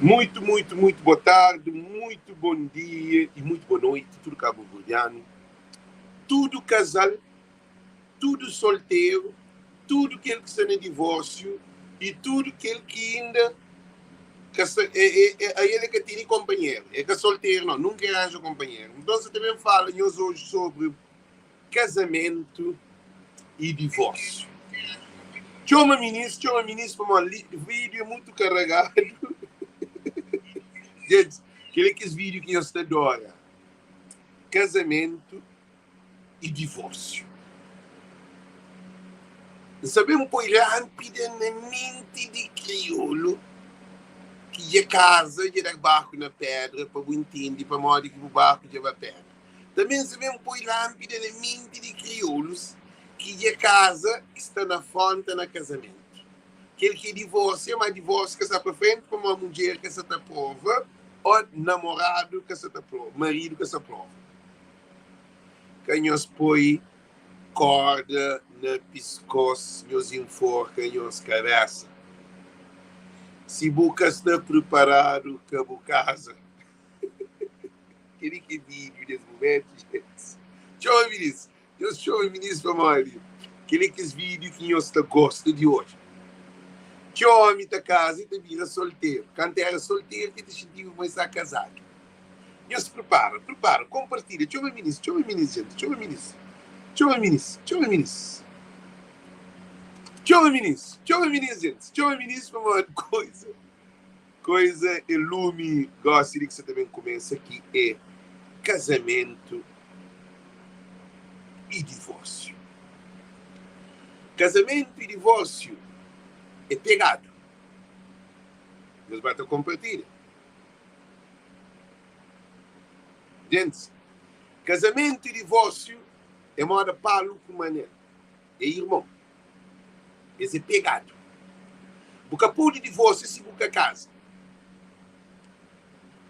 Muito, muito, muito boa tarde, muito bom dia e muito boa noite, tudo cabo-verdiano, tudo casal, tudo solteiro, tudo aquele que está no divórcio e tudo aquele que ainda ka sta, é, é, é, a ele que tem companheiro, é que solteiro não, nunca arranja companheiro. Então você também fala nós hoje sobre casamento e divórcio. Txoma minis, txoma minis pamodi li, vídeo é muito carregado. Gente, kel é kes vídeo ki nhos ta adora. Casamento e divórcio. N sa ben poi lánpida na menti di kriolu ki dja kaza, dja da barku na pédra pa bu intende pamodi ki bu barku dja ba pédra. Tanbe N sa ben poi lánpida na menti di kriolus ki dja kaza, ki sta na frónta na kazamentu. Kel ki é divôrsia, má divórsiu ka sta pa frenti pamodi mudjer ka sa ta prova ô namoradu ka sa ta prova, maridu ka sa prova. Ka nhos poi kórda na piskôs, nhos inforka nhos kabésa. Si bu ka sta priparadu, ka bu kaza. Kel-li ki é vídiu des mumentu, gentis. Txoma minis, nhos txoma minis pamodi kel-li é kes vídiu ki nhos ta gosta di odja. Txeu ómi ta kaza i ta bira solteru. Kantu éra solteru ki ta xintiba ma el sta kazadu. Nhos pripara, pripara, konpartilha. Txoma minis, txoma minis, jenti, txoma minis. Txoma minis, txoma minis. Txoma minis, txoma minis, gentis, txoma minis pamodi koisa. Koisa é lumi gosi li ki sa ta ben kumesa ki é kazamentu i divórsiu. Kazamentu i divórsiu é pegadu. Nhos ba ta konpartilha. Gentis, kazamentu i divórsiu é moda Palu ku Manel. É irmon. Es é pegadu. Bu ka pode divôrsia si bu ka kaza.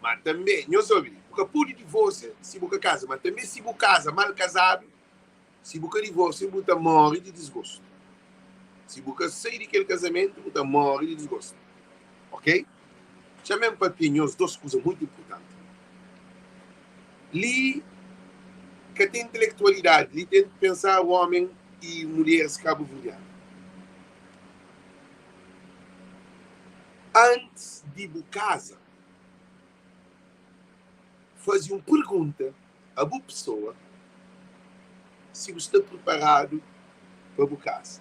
Má tanbê, nhos obi li, bu ka pode divôrsia si bu ka kaza, má tanbê si bu kaza mal kazadu, si bu ka divôrsia, bu ta móre di disgostu. Si bu ka sai di kel kazamentu, bu ta móre di disgostu. Ok? Txame-m papia nhos dos kuza mutu inpurtanti. Li ka ten intelektualidadi, li ten pensar omen i mulheres kabuverdianu. Antis di bu kaza, faze un pergunta a bu pesoa si bu sta preparadu pa bu kaza.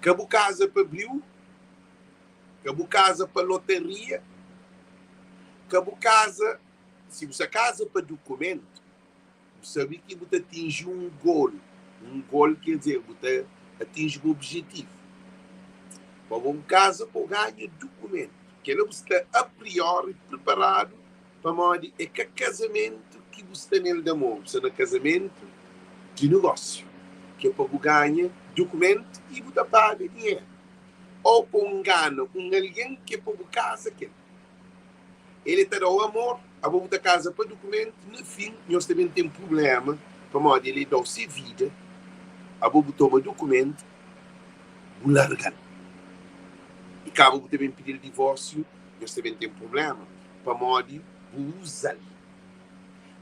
Ka bu kaza pa briu, ka bu kaza pa lotaria, ka bu kaza, si bu sta kaza pa dukumentu, Bu sabe ki bu ta atinji un gol. Un gol ker dizer bu ta atinji bu objetivu. Pa bu kaza pa bu ganha dukumentu. Kela bu sta a priori priparadu pamodi é ka kazamentu ki bu sta nel di amor, bu sta na kazamentu di nogósiu ki é pa bu ganha dukumentu i bu ta paga dinheru ou pa bu ngana un algen ki é pa bu kaza kel. El ta da-u amor, abo bu ta kaza pa dukumentu, na fin nhos ta ben ten prubléma pamodi el da-u se vida, abo bu toma dukumentu bu larga-l i kaba bu ta ben pidi-l divórsiu, nhos ta ben ten prubléma pamodi bu uza-l.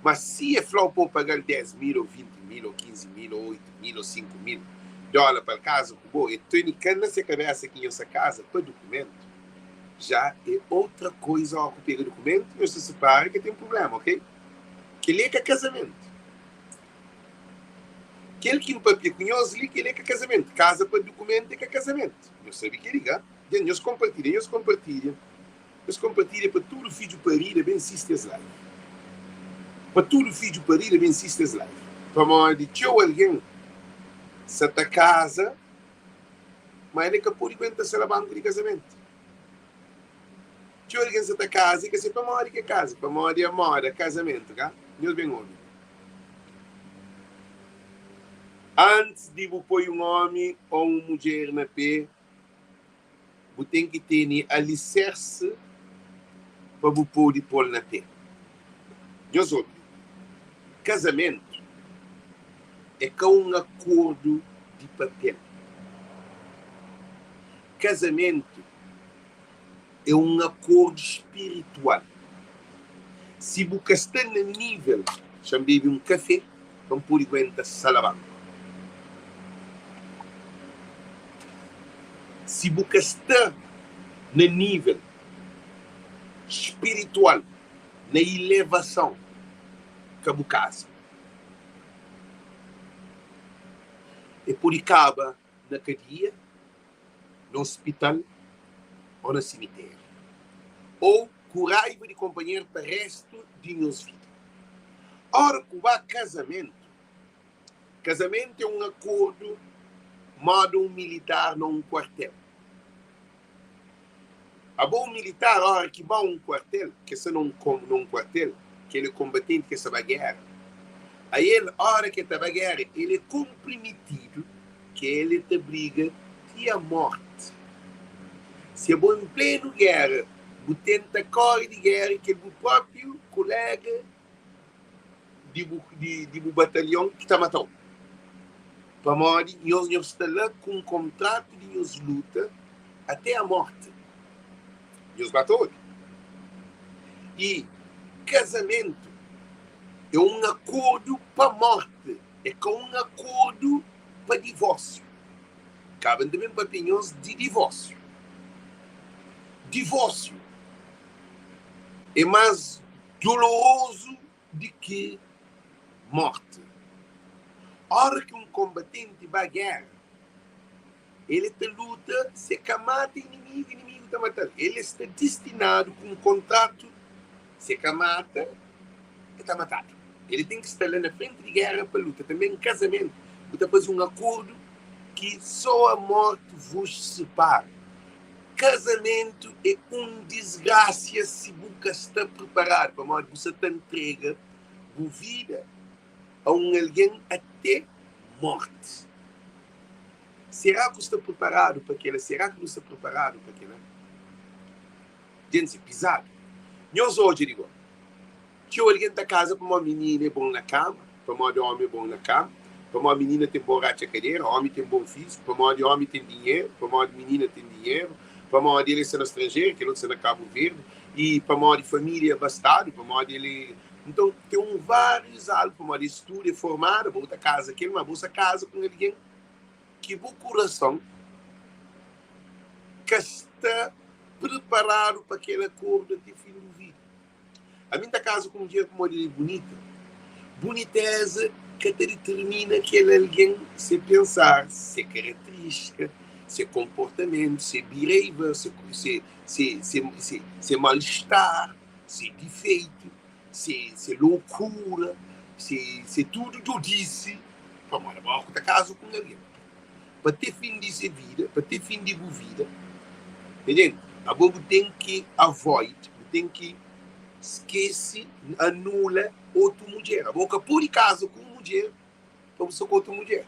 Má si el fla-u pa bu paga-l 10 mil ô 20 mil ô 15 mil ô 8 mil ô 5 mil dóla pa el kaza ku bo, el tene ka na se kabésa ki nhos ta kaza pa dukumentu. Já é outra coisa ó ku pega documento nhos ta separa ka tem problema ok keli é ka casamento kel ki npapia ku nhos li keli é ka casamento casa pa documento é ka casamento nhos sabe keli ka dja nhos compartilha nhos compartilha nhos compartilha pa tudo fidju parida ben sisti es live pa tudo fidju parida ben sisti es live pamodi txeu alguém sa ta casa Ma el ka pode guenta se labanku di kazamentu. Txeu algen sa ta kaza i ka sabe pamodi ki e kaza, pamodi é moda kazamentu, ka? Nhos ben obi. Antis di bu poi un omi ô un mudjer na pé, bu ten ki tene alisersi pa bu pode pô-l na pé. Nhos obi, kazamentu é ka un akordu di papel. Kazamentu. É un akordu spiritual. Si bu ka sta na nível, xa-m bebe un kafé pa N pode guenta salabanku. Si bu ka sta na nível spiritual, na ilevason, ka bu kaza. E pode kaba na kadia, na ospital ô na simitériu, ô ku raiva di konpanheru pa réstu di nhos vida. Óra ku ba kazamentu, kazamentu é un akordu móda un militar na un kuartel. Abo un militar óra ki ba un kuartel, ke sta na un na un kuartel, ke el é konbatenti ke sta ba géra, ael óra ke ta ba géra el é konprimitidu ke el é ta briga ti a morti. Si abo en plenu géra bu tenta kóre di géra kel bu própi koléga di bu di bu batalhon ki ta matau. Pamodi nhos nhos sta la ku un kontratu di nhos luta até a morti. Nhos ba ta obi. I kazamentu é un akordu pa morti, é ka un akordu pa divórsiu. Kaba N ta ben papia nhos di divórsiu. Divórsiu é más dolorozu di ki morti. Óra ki un konbatenti ba géra, el ta luta, si el ka mata inimigu, inimigu ta mata-l. El sta distinadu ku un kontratu, si el ka mata, el ta matadu. El ten ki sta la na frenti di géra pa luta. Tanbê, n kazamentu, bu ta faze un akordu ki sô a morti vos separa. Kazamentu é un disgrasia si bu ka sta priparadu, pamodi bu sta ta ntrega bu vida a un algen até mórti. Será ku sta priparadu pa kela? Será ki nu sta priparadu pa kela? Gentis é pizadu. Nhos odja di go, txeu algen ta kaza pamodi minina é bon na kama, pamodi ómi é bon na kama, pamodi minina ten bon ratxa kadera, ómi ten bon fíziku, pamodi ómi ten dinheru, pamodi minina ten dinheru, pamodi el sta na stranjeru, kel otu sta na Kabu Verdi, i pamodi família é abastadu, pamodi el é. Nton, ten un várius algu, pamodi es tudu é formadu, bo ta kaza ku el, ma bo sta kaza ku un algen ki bu kurason ka sta priparadu pa kel akordu ate fin di vida. Ami N ta kaza ku mudjer pamodi el é bunita. Bunitéza ka ta ditirmina kel algen, se pensar, se karaterístika, se konportamentu, se behavior, se se se se se se mal-estar, se difeitu, se se lokura, se se tudu dodisi. Pamodi abo ku ta kaza ku un algen pa te fin di se vida, pa te fin di bu vida, entende? Abo bu ten ki avoid, bu ten ki skese, anula otu mudjer. Abo ka pode kaza ku un mudjer pa bu sta ku otu mudjer.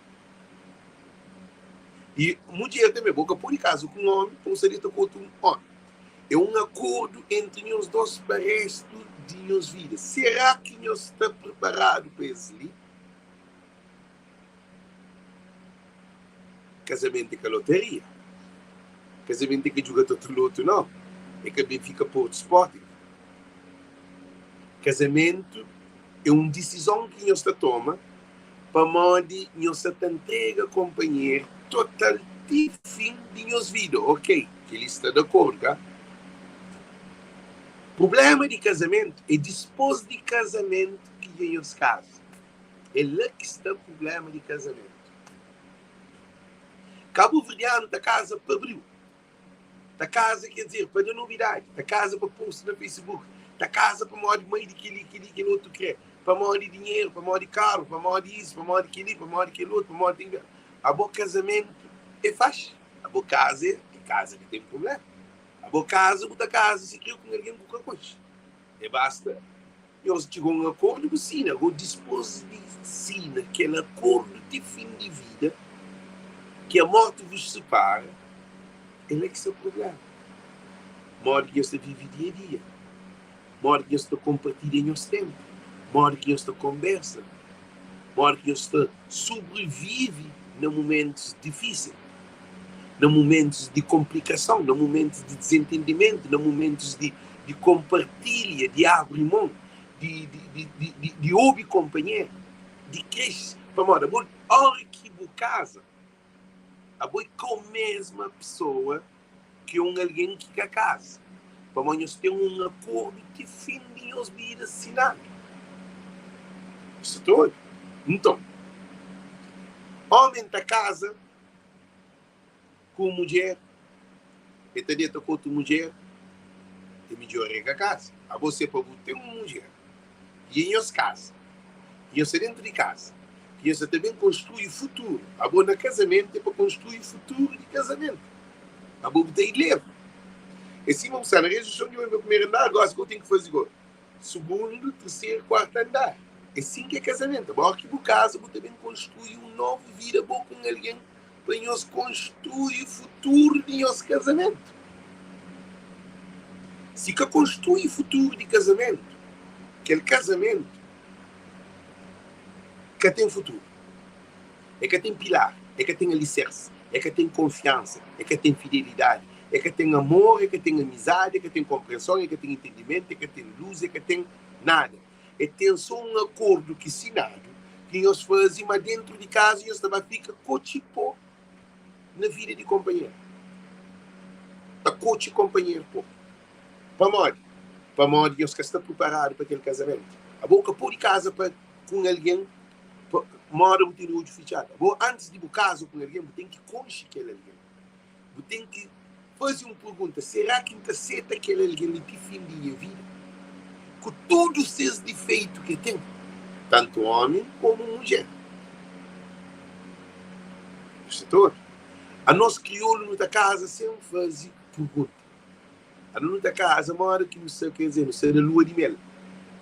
I mudjer tanbe, bo ka pode kaza ku un omi pa bu sta deta ku otu omi. É un akordu entri nhos dos pa restu di nhos vida. Será ki nhos sta priparadu pa es li? Kazamentu é ka loteria. Kazamentu é ka djuga totolotu, nau. É ka Benfika Porto Sporting. Kazamentu é un disizon ki nhos ta toma pamodi nhos sa ta ntrega konpanheru total ti fin di nhos vida. Ok, kel-li sta di akordu, ka? Prubléma di kazamentu é dispôs di kazamentu ki dja nhos kaza. É la ki sta prubléma di kazamentu. Kabuverdianu ta kaza pa briu. Ta kaza ker dizer pa da nobidadi, ta kaza pa posta na Facebook, ta kaza pamodi mai di kel-li, kel-li, kel otu kre, pamodi dinheru, pamodi karu, pamodi isu, pamodi kel-li, pamodi kel otu, pamodi ten. Abo kazamentu é faxi, abo kaza é kaza ki ten prubléma. Abo kaza bu ta kaza si kre ku un algen ku ka konxe. É basta Nhos txiga un akordu bu sina. Go dispos di sina kel akordu ti fin di vida, ki a morti vos separa, é la ki sta prublema. Modi ki nhos ta vive dia dia, modi ki nhos ta konpartilha nhos tenpu, modi ki nhos ta konbersa, modi ki nhos ta sobrivive na mumentus difísil. na mumentus di konplikason, na mumentus di dizentendimentu, na mumentus di di konpartilha, di abri mon, di di di di di obi konpanheru, di kresce. Pamodi abo óra ki bu kaza, abo é ka mesma pesoa ki un algen ki ka kaza. Pamodi nhos ten un akordu ti fin di nhos bida sinadu. Sta ta obi? Nton, ómi ta kaza ku un mudjer, el ta deta ku otu mudjer, é midjór el ka kaza. Abo se pa bu ten un mudjer i é nhos kaza, i nhos sta déntu di kaza, i nhos sta ta ben konstrui futuru. Abo na kazamentu é pa konstrui futuru di kazamentu. Abo bu ta ileva. É sima bu sta na restituison di oi pa primeru andar, gósi ki bu ten ki faze gó sugundu, terseru, kuartu andar. É sin ki é kazamentu. Abo óki bu kaza bu ta ben konstrui un novu vida bo ku un algen pa nhos konstrui futuru di nhos kazamentu. Si ka konstrui futuru di kazamentu, kel kazamentu ka ten futuru. E ka ten pilar, e ka ten alisersi, e ka ten konfiansa, e ka ten fidelidadi, e ka ten amor, e ka ten amizadi, e ka ten konprenson, e ka ten entendimentu, e ka ten lus, e ka ten nada. E ten so un akordu ki sinadu ki nhos faze ma dentru di kaza nhos ta ba fika kotxi po na vida di konpanheru. Ta kotxi konpanheru po. Pamodi? Pamodi nhos ka sta priparadu pa kel kazamentu. Abo ka pode kaza pa ku un algen pa moda bu tene odju fitxadu. Abo antis di bu kaza ku un algen bu ten ki konxe kel algen. Bu ten ki faze un pergunta, Será ki N ta seta kel algen li ti fin di nha vida, ku tudu ses difeitu ki el ten? Tantu ómi kómu mudjer. Bu sta ta obi? Anos kriolu nu ta kaza sen faze pergunta. Anos nu ta kaza moda ki nu sta, ker dizer, nu sta na lua di mel.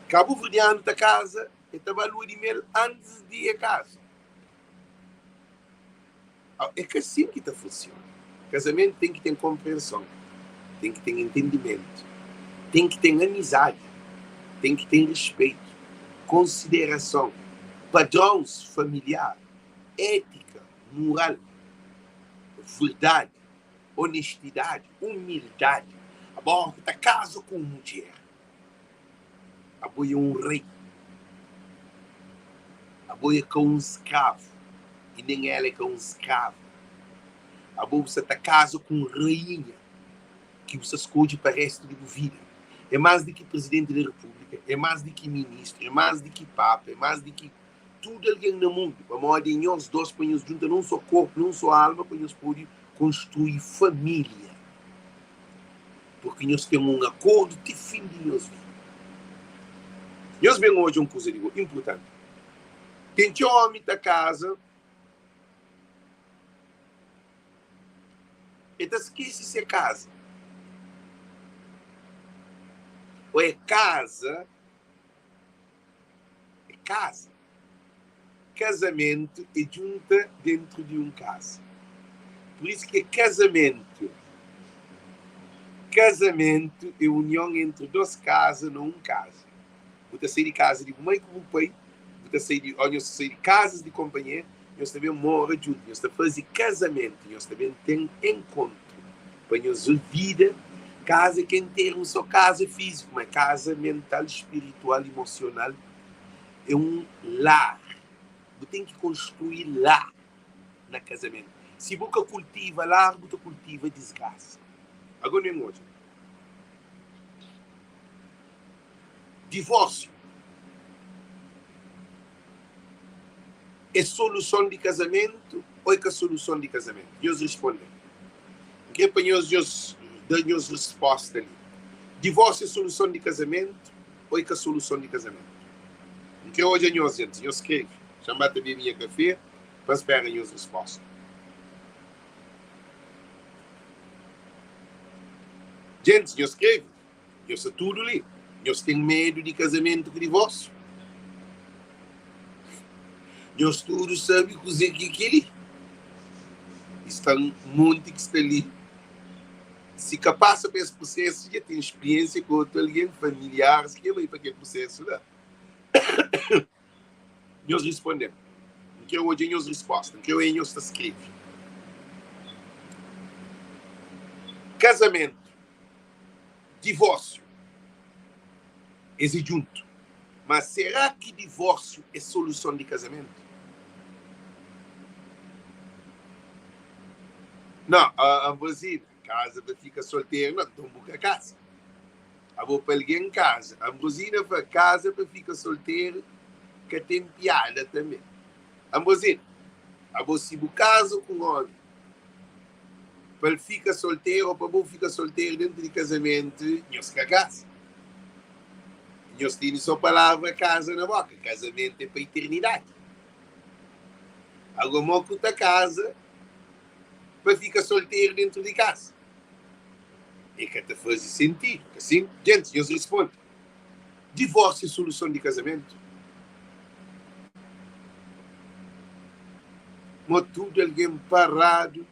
Kabuverdianu ta kaza, el ta ba lua di mel antis di e kaza. É ka sin ki ta funsiona. Kazamentu ten ki ten konprenson, ten ki ten entendimentu, ten ki ten amizadi, ten ki ten respetu, konsiderason, padrons familiar, étika, mural, verdadi, onestidadi, umildadi. Abo óra ku ta kaza ku un mudjer, Abo é un rei. Abo é ka un skravu i nen el é ka un skrava. Abo bu sta ta kaza ku un rainha ki bu sta skodje pa réstu di bu vida. É más di ki prizidenti di repúblika, é más di ki ministru, é más di ki papa, é más di ki tudu algen na mundu, pamodi é nhos dôs pa nhos djunta na un sô korpu, na un sô alma, pa nhos pode konstrui família. Purki nhos ten un akordu ti fin di nhos vida. Nhos ben odja un kuza di bo inpurtanti. Ten txeu ómi ta kaza, e ta skese se kaza. Ô e kaza, e kaza. Kazamentu é djunta dentru di un kaza. Pur isu ki é kazamentu. Kazamentu é union entri dos kaza na un kaza. Bu ta sai di kaza di bu mai ku bu pai, bu ta sai di, ô nhos ta sai di kazas di konpanheru, nhos ta ben mora djuntu, nhos ta faze kazamentu, nhos ta ben ten enkontru pa nhos vida. Kaza ka é en termu sô kaza fíziku, ma é kaza mental, spiritual, emosional. É un lar. Bu ten ki konstrui lar na kazamentu. Si bu ka kultiva lar, bu ta kultiva disgrasa. Agora nu ben odja divórsiu é soluson di kazamentu ô é ka soluson di kazamentu? Nhos responde-m. N krê pa nhos nhos da nhos respósta li. Divórsiu é soluson di kazamentu ô é ka soluson di kazamentu? N krê odja nhos djenti. Nhos skrebe. Xa-m ba ta bebe nha kafé pa N spera nhos respósta. Djentis, nhos skrebe. Nhos sta tudu li. Nhos ten medu di kazamentu ku divórsiu? Nhos tudu sabe kuzê ki é kel-li. I sta un monti ki sta li, si ka pasa pa es prusésu, dja ten spriénsia ku otu algen, familiaris ki dja bai pa kel prusésu la. Nhos responde-m. N krê odja nhos respósta. N krê oia nhos ta skrebe. Kazamentu, divórsiu, es é djuntu. Má será ki divórsiu é soluson di kazamentu? Nau, Ambrosina, kaza pa fika solteru nau, nton bu ka kaza. Abo pa algen kaza. Ambrosina fla, kaza pa fika solteru ka ten piada tanbe. Ambrosina, abo si bu kaza ku un ómi pa el fika solteru ô pa bo fika solteru dentu di kazamentu, nhos ka kaza. Nhos tene sô palavra kaza na bóka. Kazamentu é pa iternidadi. Agora, mo ku ta kaza pa fika solteru dentu di kaza? E ka ta faze sentidu, ka sin? Gentis, nhos responde, Divórsiu é soluson di kazamentu? Mo tudu algen paradu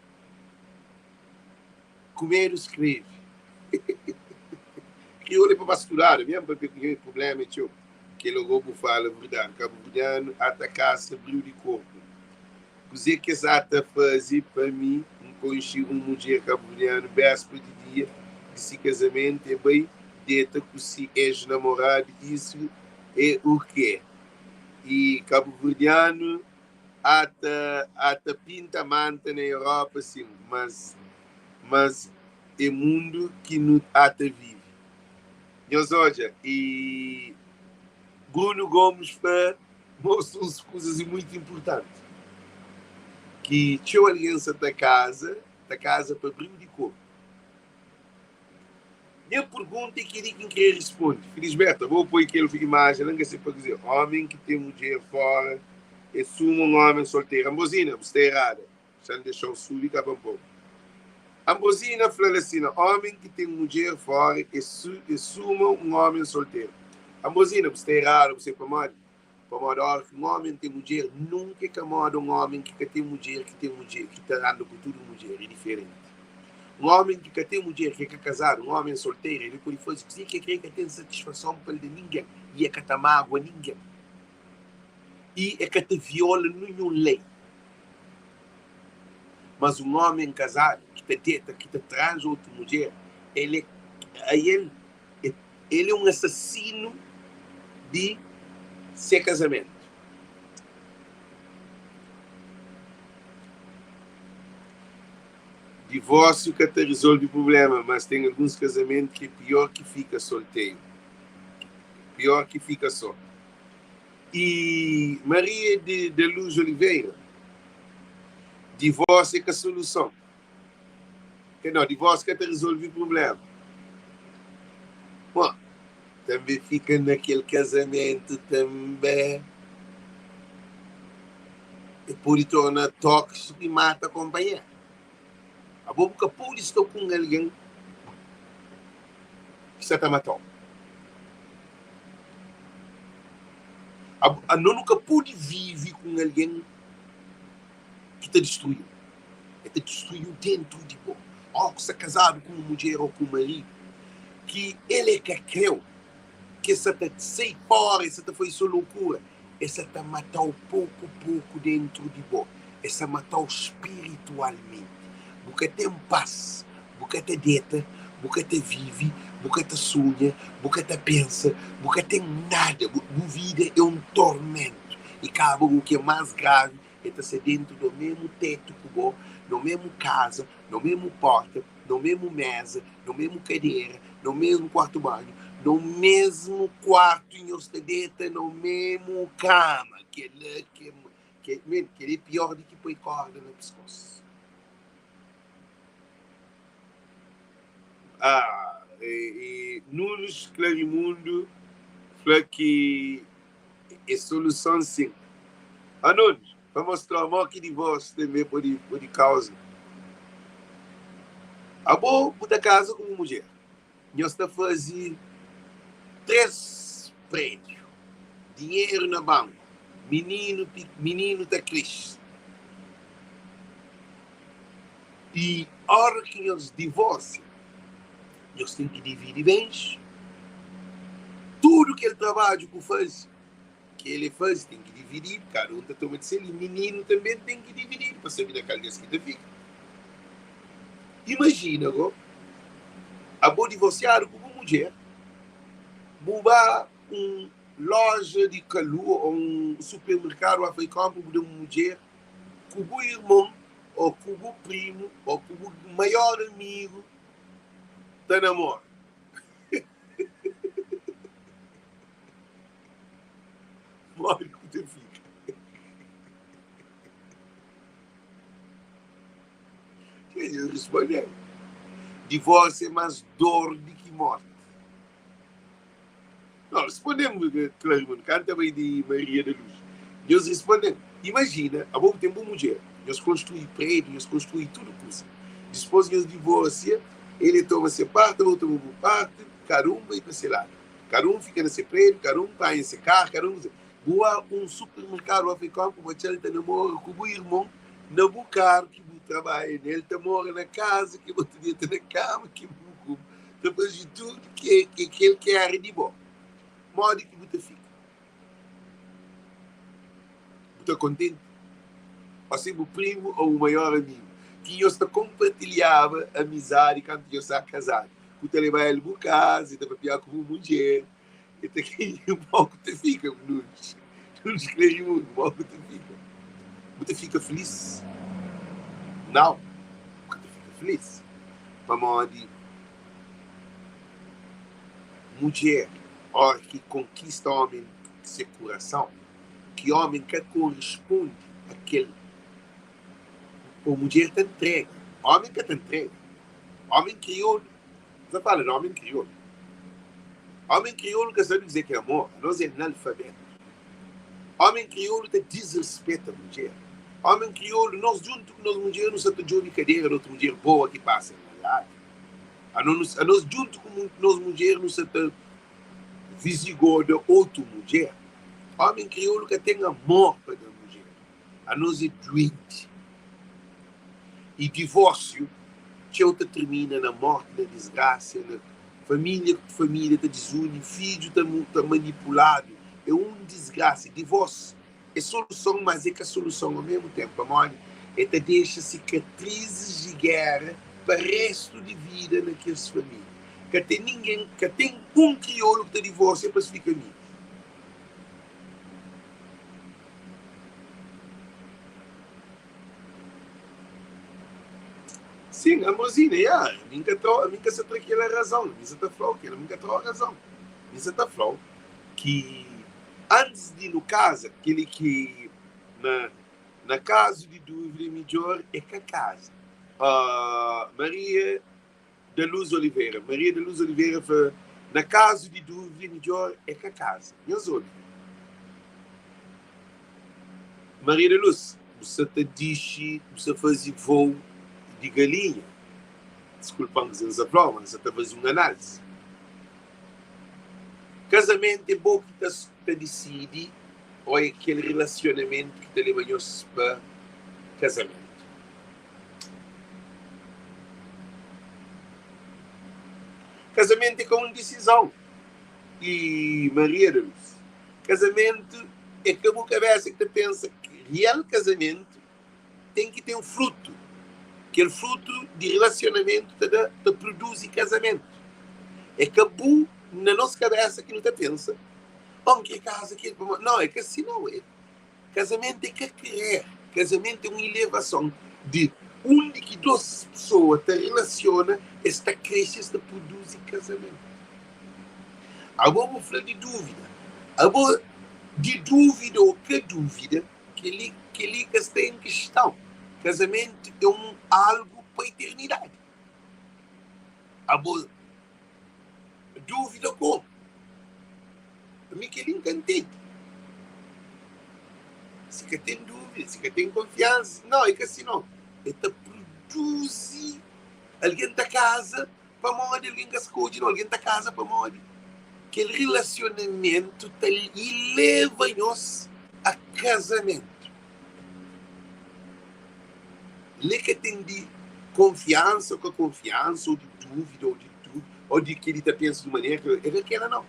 ku medu skrebe. Kriolu é pa ba studadu mesmu pa pabia ku problema é txeu. Kel ogo bu fala verdadi. Kabuverdianu ata kasa briu di korpu. Kuze ki es ata faze pa mi? N konxe un mudjer kabuverdianu bespra di dia di si kazamentu e bai deta ku si ex-namoradu. Isu é u ke? I kabuverdianu ata ata pinta manta na Europa sim, mas mas é mundu ki nu ata vive. Nhos odja e Bruno Gomes fla mostra uns kuzas e muito importanti ki txeu algen sa ta kaza ta kaza pa briu di korpu. Nha pergunta é kel-li ki N krê responde. Felisberto, abo poi kel imajen la, N ka sabe pa kuzê. Ómi ki ten mudjer fóra é suma un ómi solteru. Anbrozina, bu sta erada. Xa N dexa-u subi ka pa N pô-u. Anbrozina fla-l asina, Ómi ki ten mudjer fóra é suma un ómi solteru. Anbrozina, bu sta erada. Bu sabe pamodi? Pamodi óras ki un ómi ten mudjer, nunka é ka móda un ómi ki ka ten mudjer, ki ten mudjer, ki ta anda ku tudu mudjer. É diferenti. Un ómi ki ka ten mudjer, ki é ka kazadu, un ómi solteru, el pode faze kuzê ki el krê, el ka ten satisfason pa el da ningen i el ka ta mágua ningen i el ka ta viola ninhun lei. Mas un ómi kazadu ki ta deta, ki ta tranza otu mudjer, el é, ael El é un asasinu di se kazamentu. Divórsiu ka ta rizolve prubléma, mas ten alguns kazamentu ki é piór ki fika solteru, piór ki fika sô. I Maria de da Luz Oliveira, Divórsiu é ka soluson. Ke no, divórsiu ka ta rizolve prubléma. Bon, tanbê fika na kel kazamentu tanbê e pode torna tóksiku i mata konpanheru. Abo bu ka pode sta ku un algen ki sta ta mata-u. Abo, no ka pode vive ku un algen ki ta distrui-u. El ta distrui-u déntu di bo. Óras ki bu sta kazadu ku un mudjer ô ku un maridu ki el é ka krê-u, ki el sta ta sai fóra, el sta ta faze so lokura, el sta ta mata-u poku-poku déntu di bo. El sta mata-u spiritualmenti. Bu ka ten pas, bu ka ta deta, bu ka ta vive, bu ka ta sunha, bu ka ta pensa, bu ka ten nada. Bu vida é un tormentu. I kaba ku ki é más gravi, el ta sta dentu do memu tetu ku bo, no memu kaza, no memu porta, no memu meza, no memu kadera, no memu kuartu banhu, no mesmu kuartu i nhos ta deta no memu kama. Kela ke ke men, kela é pior di ki poi korda na piskos. Ah, e, e Nunes Clarimundo fla ki É soluson sim. Ah Nunes, pa mostra mo ki divórsiu tanbe pode pode kauza. Abo bu ta kaza ku bu mudjer, nhos ta faze 3 prédiu, dinheru na banku, mininu mininu ta krese. I óra ki nhos divórsia, Nhos ten ki dividi bens. Tudu kel trabadju ku faze, ki el e faze, ten ki divididu. Kada un ta toma di sel. I mininu tanbe ten ki divididu pa sabe na kal des ki ta fika. Imajina go. Abo divorsiadu ku bu mudjer, bu ba un loja di kalua ô un supermerkadu ba fai konpra, bu da un mudjer ku bu irmon ô ku bu primu ô ku bu maior amigu ta namora. Modi ku ta fika? Ele responde, divórsiu é más dor di ki morti. Não, respondem-me, Clarimundo, kanta bai di Maria da Luz. Nhos respondem, imajina, abo bu ten bu mudjer, nhos konstrui prédiu, nhos konstrui tudu kuza. Dispôs nhos divôrsia, el e toma se parti, abo bu toma bu parti, kada un bai pa se ladu. Kada un fika na se prédiu, kada un panha se karu, kada un. Bu ba un supermerkadu, bu bai kónpra, bu atxa-l ta namora ku bu irmon na bu karu ki bu trabadja nel, ta mora na kaza ki bu ta deta na kama ki bu kume, ta faze tudu ki ki el kere di bo. Modi ki bu ta fika? Bu ta kontenti? Ô si bu primu ô bu maior amigu ki nhos ta konpartilhaba amizadi kantu nhos staba kazadu, bu ta leba el bu kaza, el ta papiaba ku bu mudjer, E ta ki mo ku ta fika Nunes Nunes Clarimundo mo ku ta fika Bu ta fika filis? Nau, bu ka ta fika filis pamodi mudjer ora ki konkista omi se kurason ki omi ka korispondi a kel po mudjer ta ntrega omi ka ta ntrega omi kriolu N ta fala di omi kriolu. Omi kriolu ka sabe kuzê ki é amor. Anos é analfabetu. Omi kriolu ta disrespeta mudjer. Omi kriolu, nos djuntu ku nos mudjer, nu sa ta djobe kadera di otu mudjer boa ki pasa na ladu. Anos, anos djuntu ku nos mudjer, nu sa ta vizigoda otu mudjer. Omi kriolu ka ten amor pa da mudjer. Anos é duenti. I divórsiu txeu ta tirmina na mórti, na disgrasia, na família ku família ta dizuni, fidju ta ta manipuladu. É un disgrasia. Divórsiu é soluson, mas é ka soluson ao mesmu ténpu, pamodi el ta dexa sikatrizis di géra pa réstu di vida na kes família. Ka ten ningen, ka ten un kriolu ki ta divôrsia pa es fika amigus. Sin, Ambrosina, ya, mi nka tra, mi nka sa tra kela razon, mi sa ta flau kela, mi nka trau razon. Mi sa ta flau ki antis di nu kaza, keli ki na na kazu di dúvida midjor é ka kaza. Uh, Maria da Luz Oliveira, Maria da Luz Oliveira fla na kazu di dúvida midjor é ka kaza. Nhos obi. Maria da Luz, bu sa ta dixi, bu sa faze voo di galinha. Diskulpa-m si N sa fla-u, ma N sa ta faze un análise. Kazamentu é bo ki ta ta disidi ô é kel rilasionamentu ki ta leba nhos pa kazamentu? Kazamentu é ka un disizon. I Maria da Luz, Kazamentu é ka bu kabésa ki ta pensa ki real kazamentu ten ki ten frutu. Kel frutu di relasionamentu ta da ta produzi kazamentu. É ka bu na nos kabésa ki nu ta pensa, oh, N kre kaza kel pamodi. Nau, é ka si nau. É kazamentu é ka kerer. Kazamentu é un ilevason di undi ki dos pesoa ta relasiona, es ta krese, es ta produzi kazamentu. Abo bu fla di dúvida. Abo di dúvida ô ka dúvida, kel-li kel-li ka sta en kistãu. Kazamentu é un algu pa iternidadi. Abo dúvida komu? Ami kel-li N ka ntende. Si ka ten dúvida, si ka ten konfiansa, nau, é ka si nau. El ta produzi, algen ta kaza Pamodi algen ka skodje nau, algen ta kaza pamodi kel rilasionamentu ta ileva nhos a kazamentu. Li ka ten di konfiansa ô ka konfiansa, ô di dúvida ô di dúvida, ô di kel-li ta pensa di un manera, kel é ka kela nau.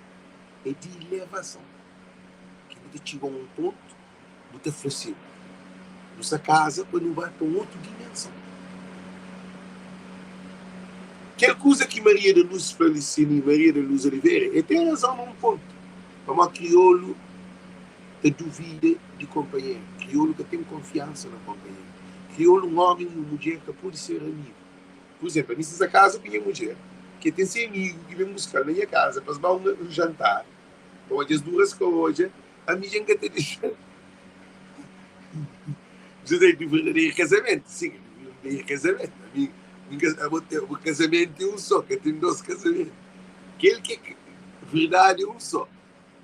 É di ilevason ki bu ta txiga un pontu bu ta fla si, Nu sta kaza pa nu bai pa un otu dimenson. Kel kuza ki Maria da Luz fla li si li, Maria da Luz Oliveira, el ten razon na un pontu. Pamodi kriolu ta duvida di konpanheru, kriolu ka ten konfiansa na konpanheru. Kriolu, un ómi i un mudjer ka pode ser amigu. Pur izénplu, ami si N sta kaza ku nha mudjer, ki el ten se amigu ki ben buska-l na nha kaza pa es ba un jantar, pamodi es dura es ka odja, ami dja N ka ta dexa-l. José di verdaderu kazamentu, sin, di verdaderu kazamentu. Ami, mi ka, abo ten, bu kazamentu é un só, ka ten dos kazamentu. Kel ki é verdadi é un só.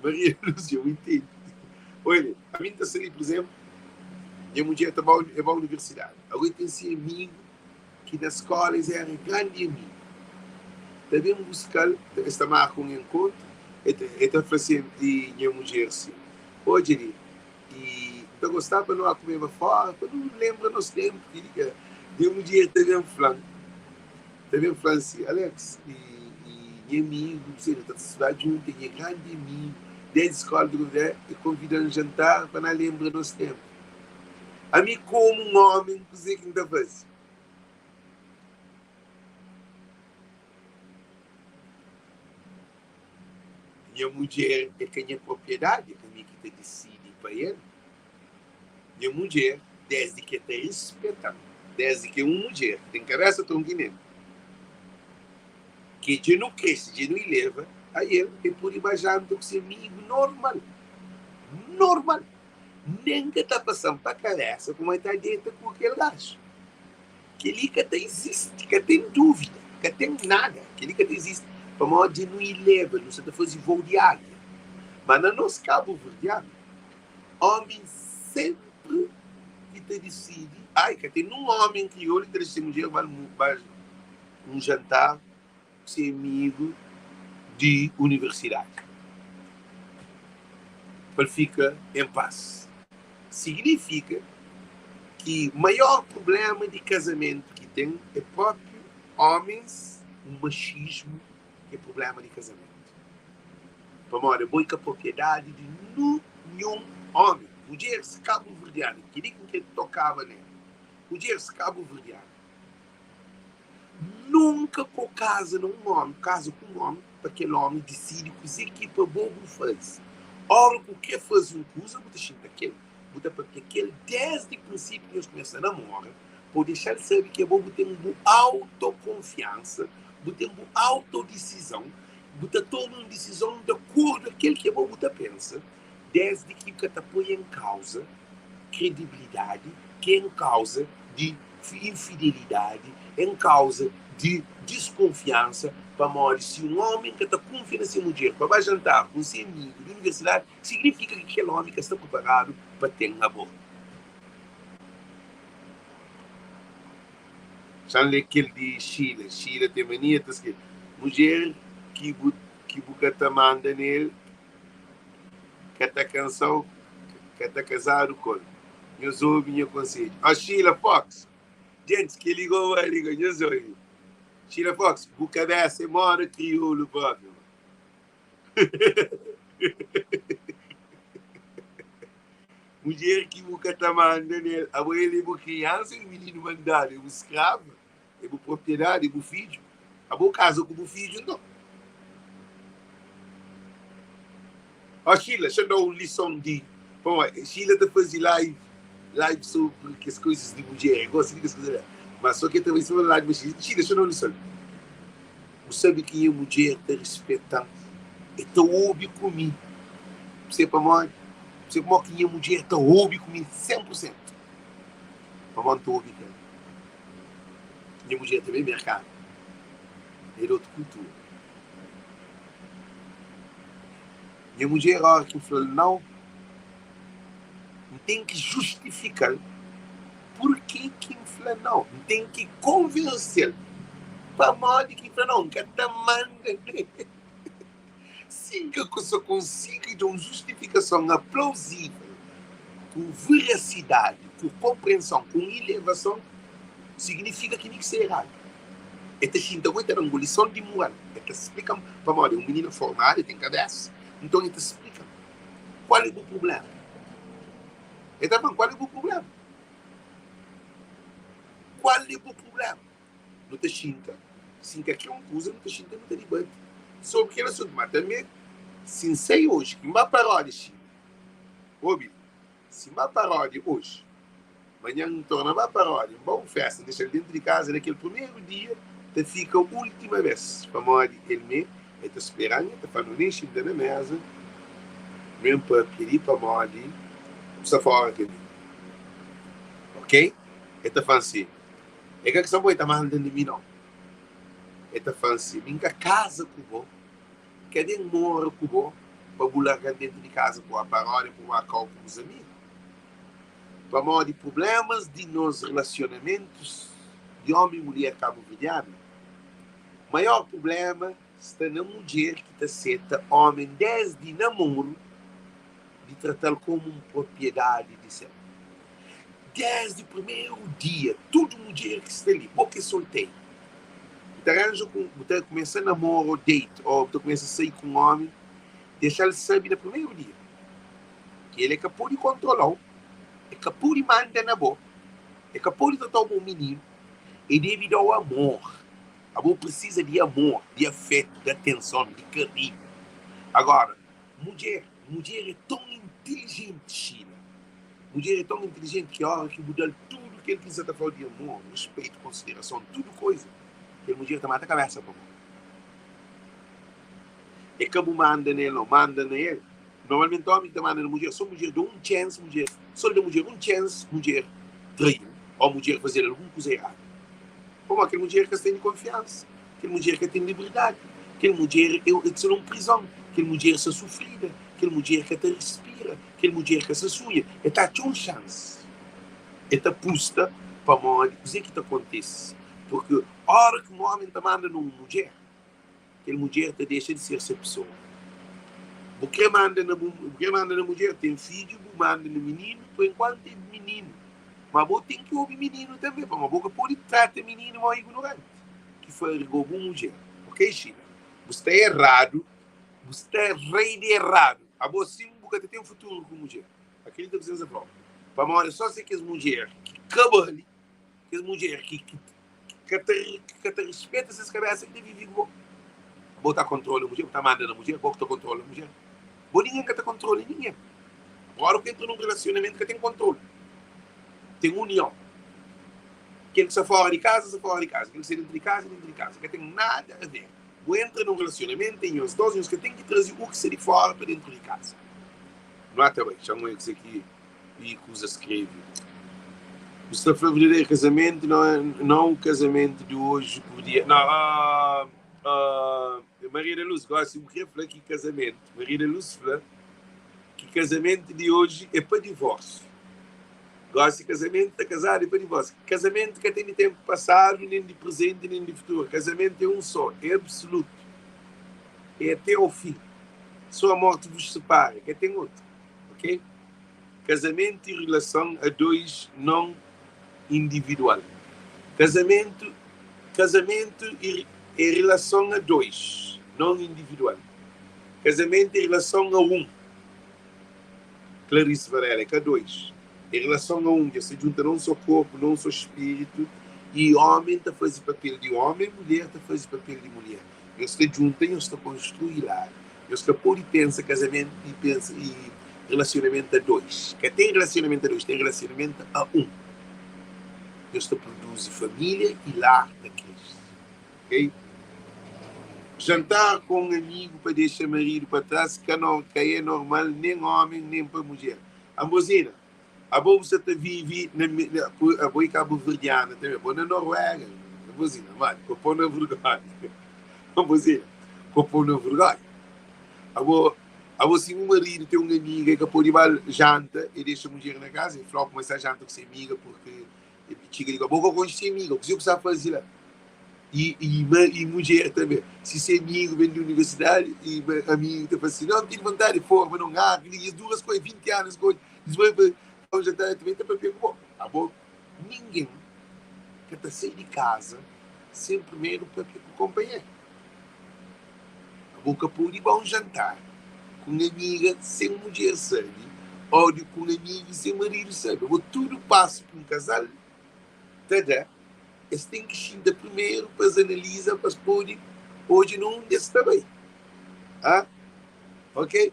Maria Lúcia, bu intende? Olha, ami N ta sta li, pur izénplu, nha mudjer ta ba, el ba universidadi. Ago el ten se amigu ki na skóla es éra grandi amigu. Ta ben buska-l, es ta marka un enkontru, el ta fla se, nha mudjer si, Odja li, I N ta gostaba pa nu ba kumeba fóra pa nu lenbra nos ténpu ki di ka. Nha mudjer ta ben fla-m, ta ben fla-m si, Alex, i nha amigu, nu ta ta studa djuntu, é nha grandi amigu desdi skóla, ta konvida, el konvida-m jantar pa nu lenbra nos ténpu. Ami komu un ómi, kuzê ki N ta faze? Nha mudjer é ka nha propriedadi, é ka mi ki ta disidi pa el. Nha mudjer, désdi ki el ta rispeta-m, désdi ki é un mudjer ki ten kabésa tronku i nel, ki dja nu krese, dja nu ileva, ael el pode ba janta ku se amigu normal. Normal! Nen ka ta pasa-m pa kabésa kuma el ta deta ku kel gaju. Kel-li ka ta izisti, ka ten dúvida, ka ten nada. Kel-li ka ta izisti pamodi dja nu ileva, nu sa ta faze vou di águia. Má na nos kabuverdianu, ómi sénpri ki ta disidi. Ai, ka ten nun ómi kriolu ki ta dexa se mudjer ba un jantar ku se amigu di universidadi pa el fika en pas. Siginifika ki maior prubléma di kazamentu ki ten é própi ómis, un maxismu ki é prubléma di kazamentu. Pamodi abo é ka propriedadi di ninhun ómi. Mudjeris kabuverdianu, kel-li ki N krê tokaba nel, mudjeris kabuverdianu, Nunka ko kaza na un omi, kaza ku un omi pa kel omi disidi kuze ki pa bo bu faze. Ora ku kre faze un kuza, bu ta xinta kel, bu ta papia kel desdi prinsipiu ki nhos kumesa namora, pa bu dexal sabe ki abo bu ten bu autokonfiansa, bu ten bu autodisizon, bu ta toma un disizon di akordu a kel ki abo bu ta pensa, desdi ki ka ta poi en kauza kredibilidadi ki en kauza di infidelidadi, en kauza di diskunfiansa, pamodi si un omi ka ta kunfia na se mudjer pa ba jantar ku se amigu di universidadi, signifika ki kel omi ka sta priparadu pa ten abo. Xa-m lé kel di Xila. Xila ten mania ta skrebe, Mudjer ki bu ki bu ka ta manda nel, ka ta kansa-u, ka ta kazadu ku el. Nhos obi nha konsedju. Ó, Sheila Fox, djentis, kel-li go bali go, nhos obi. Sheila Fox, bu kabésa é móda kriolu própi, ma. Mudjer ki bu ka ta manda nel, abo el é bu kriansa, é mininu mandadu, é bu skrava, é bu propriedadi, é bu fidju. Abo kaza ku bu fidju nton. Ó Sheila, xa-m da-u un lison di. Pamodi Sheila ta faze live, live sobri kes koizas di mudjer, el gosta di kes kuza la. Má sô ki el ta bai sima live ma Sheila. Sheila, xa-m da-u un lison. Bu sabe ki nha mudjer ta rispeta-m, el ta obi ku mi. Bu sabe pamodi? Bu sabe pamodi ki nha mudjer ta obi ku mi 100%? Pamodi N ta obi ku el. Nha mudjer tanbê é merkanu, é di otu kultura. Nha mudjer óra ki N fla-l nau, N ten ki justifika-l purke ki N fla nau. N ten ki konvense-l pamodi ki N fla nau. N ka ta manda nel. Si N ka sa konsigi da un justifikason aplauzível, ku verasidadi, ku konprenson, ku un ilevason, siginifika ki mi ki sta eradu. El ta xinta ku el ta da-m un lison di mural. El ta splika-m pamodi é un minina formadu, el ten kabésa. Nton el ta splika-m kual é bu prubléma. El ta fla-m kual é bu prubléma. Kual é bu prubléma? Nu ta xinta. Si N ka kre un kuza, nu ta xinta nu ta dibati sobri kel asuntu. Ma tanbe, si N sai oji ki N ba paródia Xina, obi li, si N ba paródia oji, manhan N torna ba paródia, N ba un fésta, N dexa-l déntu di kaza, na kel primeru dia ta fika última bês, pamodi el mê el ta spera-m, el ta fla, Nu nen xinta na méza, nu ben pâpia li pamodi bu sta fóra kaminhu. Ok? El ta fla-m si. É ka ki sa bo e ta manda na mi nau. E ta fla-m si, Mi N ka kaza ku bo, N ka ben mora ku bo pa bu larga-m dentu di kaza ku aparódia pa bu ba kau ku bus amigu. Pamodi prublémas di nos relasionamentus di ómi i mulher kabuverdianu, maior prubléma sta na mudjer ki ta seta ómi désdi namoru di trata-l komu un propriedadi di sel. Désdi primeru dia, tudu mudjer ki sta li, bo ki é solteru, bu ta ranja ku, bu ta kumesa namora ô date ô bu ta kumesa sai ku un ómi, dexa-l sabe na primeru dia ki el é ka pode kontrola-u, el ka pode manda na bo, el ka pode trata-u pa un mininu, el debe da-u amor. Abo prisiza di amor, di afetu, di atenson, di karinhu. Agora, mudjer, mudjer é ton intilijenti, Sheila. Mudjer é ton intilijenti ki óra ki bu da-l tudu kel ki N sa ta fla-u di amor, ruspetu, konsiderason, tudu koiza, kel mudjer ta mata kabésa pa bo. É ka bu manda na el, nau, manda na el. Normalmenti ómi ki ta manda na mudjer, sô mudjer da un txénsi, mudjer, sô el da mudjer un txénsi, mudjer trai-l ô mudjer faze-l algun kuza eradu. Pamodi kel mudjer ka sta di konfiansa, kel mudjer ka ten liberdadi, kel mudjer é sta na un prizon, kel mudjer sta sufrida, kel mudjer ka ta respira, kel mudjer ka sta sunha. El ta atxa un xansi, el ta pusta pamodi kuzê ki ta kontise. Purki óra ki un ómi ta manda na un mudjer, kel mudjer ta dexa di ser se pesoa. Bu krê manda na bu krê manda na mudjer, ten fidju, bu manda na mininu, pa enkuantu é mininu. Ma bo ten ki obi mininu tanbê, pamodi bo ka pode trata mininu mau ignoranti ki farigou bu mudjer. Ok, Xina? Bu sta eradu, bu sta rei di eradu. Abo sin bu ka ta ten futuru ku mudjer. Akredita ku sensa prova. Pamodi só se kes mudjer ki ka bali, kes mudjer ki ki ka ta ka ta rispeta ses kabesa ki ta vive ku bo. Bo ta kontrola mudjer, bu ta manda na mudjer, bo ki ta kontrola mudjer. Bo ningen ka ta kontrola ningen. Ora ku entra nun relasionamentu ka ten kontrolu, ten union. Kel ki sta fora di kaza, sta fora di kaza, kel ki sta dentru di kaza, dentru di kaza. Ka ten nada a ver. Bu entra nun relasionamentu, ten nhos dos, nhos ka ten ki traze u ki sta di fora pa dentru di kaza. Nu ata bai, txan oi kuzê ki i kuza skrebe. Bu sta fla verdadeiro casamento não é não o casamento de hoje por dia. Não, ah, ah, Maria da Luz, gosi bu kre fla ki casamento. Maria da Luz fla ki casamento de hoje é pa divórcio. Gosi casamento ta casado é pa divórcio. Casamento ka tem de tempo passado, nem de presente, nem de futuro. Casamento é um só, é absoluto. É até ao fim. Só a morte vos separa, ka tem outro. Ok? Kazamentu e relason a 2 non individual. Kazamentu Kazamentu e e relason a 2 non individual. Kazamentu e relason a 1. Clarice Varela, é ka 2. É relason a 1. Dja sta djunta na un so korpu, na un so spiritu. I omen ta faze papel di omen, mulher ta faze papel di mulher. Nhos ta djunta, nhos ta konstrui lar. Nhos ka pode pensa kazamentu i pensa i relasionamentu a 2. Ka ten relasionamentu a 2, ten relasionamentu a 1. Nhos ta produzi família i lar ta kresce. Ok? Jantar ku un amigu pa dexa maridu pa tras ka no ka é normal nen omen nen pa mudjer. Ambrosina, abo bu sa ta vivi na na abo é kabuverdiana tanbe, abo na Noruega, Ambrosina, mano, ko pô na vergonha. Ambrosina, ko pô na vergonha. Abo, abo si bu maridu ten un amiga e ka pode ba janta e dexa mudjer na kaza, e fla-u kuma e sta janta ku se amiga porque e txiga di abo ka konxe se amiga, kuzê ku sta faze la? I, i, ma, i mudjer tanbe, si se amigu ben di universidadi i ma amigu ta fla si, Nau, N tene vontadi di forma na un arvi li, es dura es ku el 20 anu, es ku el, es bai pa un jantar, el tanbe ta papia ku bo. Abo, ningen ka ta sai di kaza sen primeru papia ku konpanheru. Abo ka pode ba un jantar ku un amiga sen mudjer sabe, ô di ku un amigu sen maridu sabe. Abo tudu pasu ki un kazal ta da. Es ten ki xinta primeru pa es analiza pa es pode odja na undi es sta bai. Ah, ok?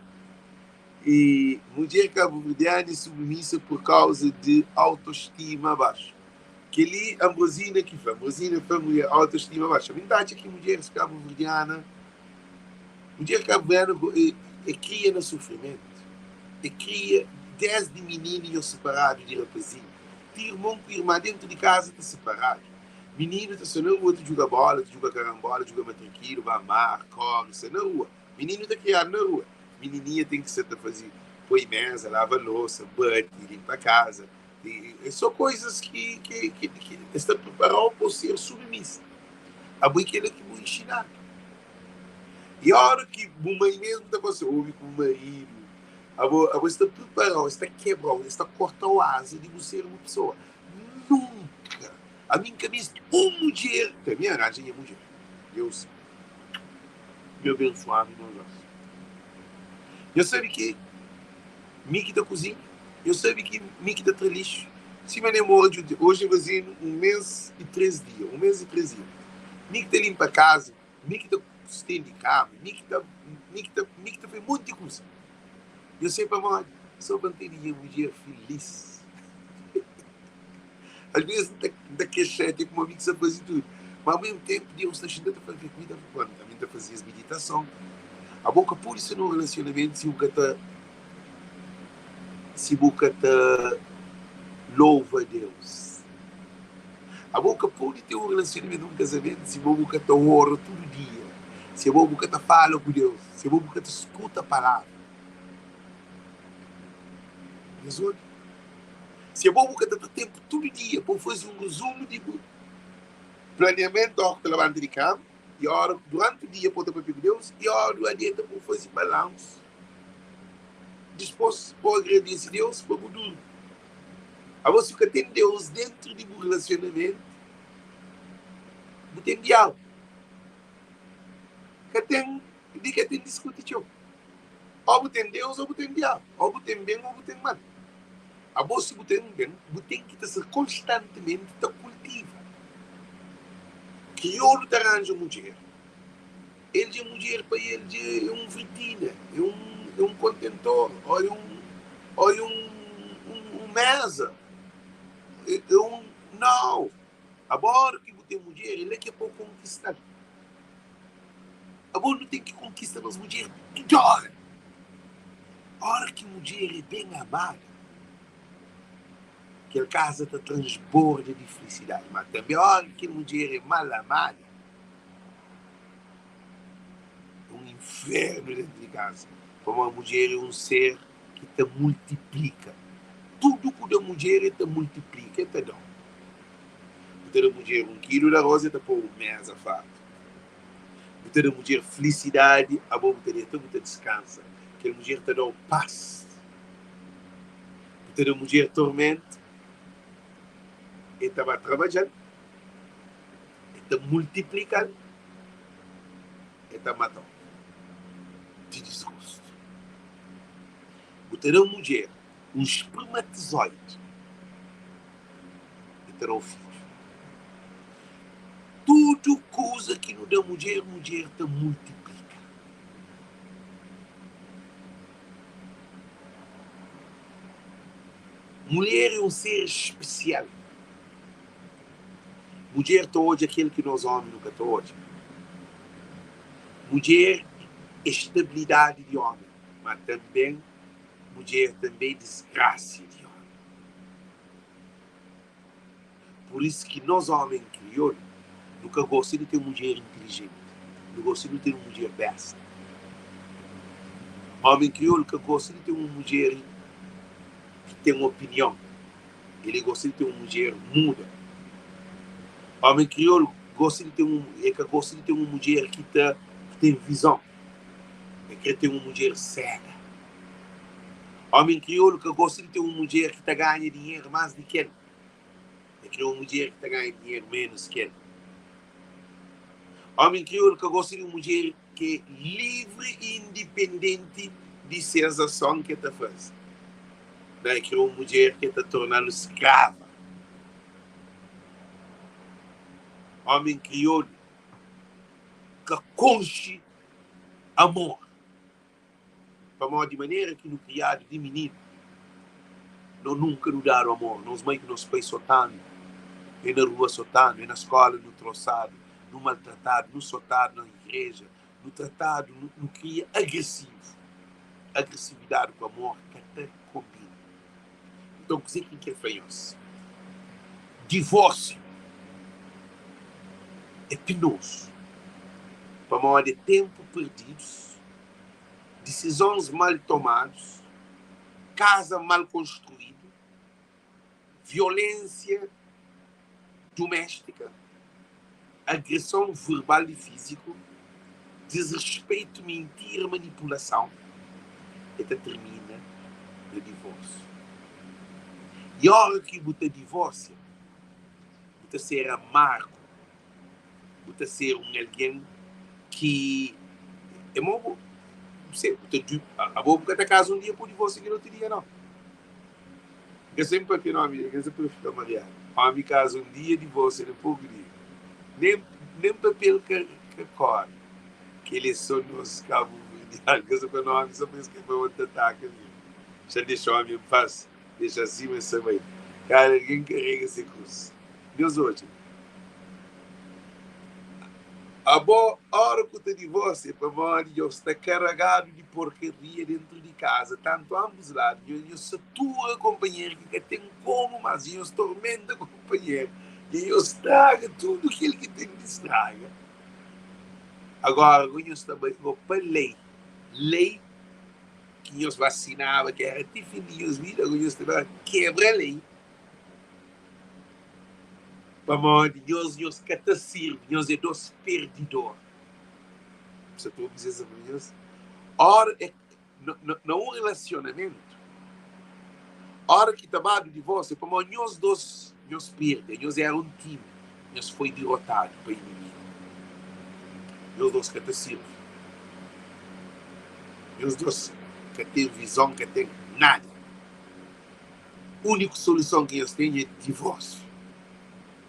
E mudjer kabuverdiana é submisa pur kauza di autostima baxu. Kel-li Ambrosina ki fla. Ambrosina fla mulher autostima baxu. Ami N ta atxa ki mudjeris kabuverdiana, mudjer kabuverdiana é, é kria na sufrimentu. É kria desdi mininu nhos siparadu di rapazinhu. Ti irmon ku irma dentu di kaza ta siparadu. Mininu ta sta na rua ta djuga bola, ta djuga karanbola, djuga matrakilu, ba mar, kore, sta na rua. Mininu ta kriadu na rua. Minininha ten ki sta ta faze, poi meza, lava losa, bati, limpa kaza. É só koizas ki ki ki ki es ta pripara-u pa bu ser submisa. Abo é kila ki bu inxinadu. I óra ki bu mai mesmu ta fla si, obi ku bu maridu, abo abo es ta pripara-u, es ta kebra-u, es ta korta-u aza di bu ser bu pesoa. Nunka! Ami N ka meste un mudjer pa mi aranja nha mudjer. Deus mi abensuanu nos dos. Nhos sabe ki mi ki ta kuzinha, nhos sabe ki mi ki ta tra lixu. Sima nem odju, oji fazenu un mês i três dia, un mês i três dia. Mi ki ta limpa kaza, mi ki ta stendi kama, mi ki ta, mi ki ta, mi ki ta faze monti kuza. Nhos sabe pamodi? Sô pa N tene nha mudjer filís. Às vezes N ta kexa até kuma mi ki sa faze tudu. Ma ao mesmu tempu Deus ta xinta ta fla ku mi, ta fla, ami N ta faze es miditason. Abo ka pode sta nun relasionamentu si bu ka ta si bu ka ta louva Deus. Abo ka pode ten un relasionamentu, un kazamentu si bo bu ka ta ora tudu dia, si abo bu ka ta fala ku Deus, si abo bu ka ta skuta palavra. Nhos obi? Si abo bu ka ta tra ténpu tudu dia pa bu faze un rezumu di bu planiamentu óras ki bu ta labanta di kama i óras duranti dia pa bu ta pâpia ku Deus i óras di deta pa bu faze balansu, dipôs pa bu agradese Deus pa bu durmi. Abo si bu ka ten Deus déntu di bu relasionamentu, bu ten diabu. Ka ten di ka ten diskuti txeu. Ô bu ten Deus ô bu ten diabu. Ô bu ten ben ô bu ten mal. Abo si bu ten ben, bu ten ki ta ser konstantimenti ta kultiva. Kriolu ta ranja mudjer, el dja mudjer pa el dja é un vritina, é un é un kontentor, ô é un ô é un un meza, é é un nau. Abo ora ki bu ten mudjer, el é ki é pa bu konkista-l. Abo nu ten ki konkista nos mudjer tudu ora. Ora ki mudjer é ben amada, kel kaza ta transborda di filisidadi. Má tanbê ora ki kel mudjer é mal amada, é un infernu déntu di kaza. Pamodi mudjer é un ser ki ta multiplika. Tudu ku da mudjer el ta multiplika, el ta da-u. Bu ta da mudjer un kilu di arroz, el ta pô-u un méza fartu. Bu ta da mudjer filisidadi, abo bu ta deta bu ta diskansa. Kel mudjer ta da-u pas. Bu ta da mudjer tormentu, el ta ba trabadja-l, el ta multiplika-l, el ta mata-u di disgostu. Bu ta da mudjer un spermatizoidi, el ta da-u fidju. Tudu kuza ki nu da mudjer, mudjer ta multiplika. Mulher é un ser spesial. Mudjer ta odja kel ki nos ómi nu ka ta odja. Mudjer é stabilidadi di ómi, ma tanben mudjer tanbe é disgrasia di ómi. Pur isu ki nos ómi kriolu nu ka gosta di ten mudjer intilijenti, nu gosta di ten un mudjer besta. Ómi kriolu ka gosta di ten un mudjer ki ten opinion, el gosta di ten un mudjer muda. Ómi kriolu gosta di ten un, el ka gosta di ten un mudjer ki ta ki ten vizon, el kre ten un mudjer sega. Ómi kriolu ka gosta di ten un mudjer ki ta ganha dinheru más di ki el, el kre un mudjer ki ta ganha dinheru ménus ki el. Ómi kriolu ka gosta di un mudjer ki é livri i indipendenti di ses ason ki el ta faze. Má el kre un mudjer ki el ta torna-l skrava. Homen kriolu ka konxe amor. Pamodi manera ki nu kriadu di mininu, no nunka nu dadu amor. Nos mai ku nos pai sotanu, é na rua sotanu, é na skola nu trosadu, nu maltratadu, nu sotadu na igreja, nu tratadu, nu kria agresivu. Agresividadi ku amor ka ta konbina. Nton, kuzê ki N krê fla nhos? Divórsiu é penozu pamodi é ténpu perdidus, disizons mal tomadus, kaza mal konstruídu, violénsia duméstika, agreson verbal i fíziku, disrespeitu, mintira, manipulason, e ta tirmina na divórsiu. I óra ki bu ta divôrsia, bu ta ser amargu, bu ta ser un algen ki é mau bu bu ta abo bu ka ta kaza un dia pa bu divôrsia kel otu dia, nau. N ka sabe papia nomi di el, N ka sabe fla Mariana. Omi kaza un dia, divorsia na poku dia. Nen nen papel ka ka kore. Kel é so nos kabuverdianu. N ka sabe fla nomi so pa es ka fla ma N ta ataka mi. Xa dexa omi en pas, dexa sima es sa bai. Kada algen karega se krus. Nhos odja. Abo, ora ku ta divorsia, pamodi nhos sta karagadu di porkaria dentru di kaza, tantu ambus ladu, nhos nhos satura konpanheru ki ka ten komu mas, i nhos tormenta konpanheru, i nhos straga tudu kel ki ten di straga. Agora go nhos ta bai go pa lei, lei ki nhos ba sinaba ki era ti fin di nhos vida, go nhos ta ba kebra lei. Pamodi nhos, nhos ka ta sirbi, nhos é dos perdidor. Sa ta obi sa fla nhos? Ora é na un relasionamentu, ora ki ta badu divórsiu é pamodi nhos dos nhos perde, nhos éra un timi, nhos foi dirotadu pa inimigu. Nhos dos ka ta sirbi. Nhos dos ka ten vizon, ka ten nada. Úniku soluson ki nhos ten é divórsiu.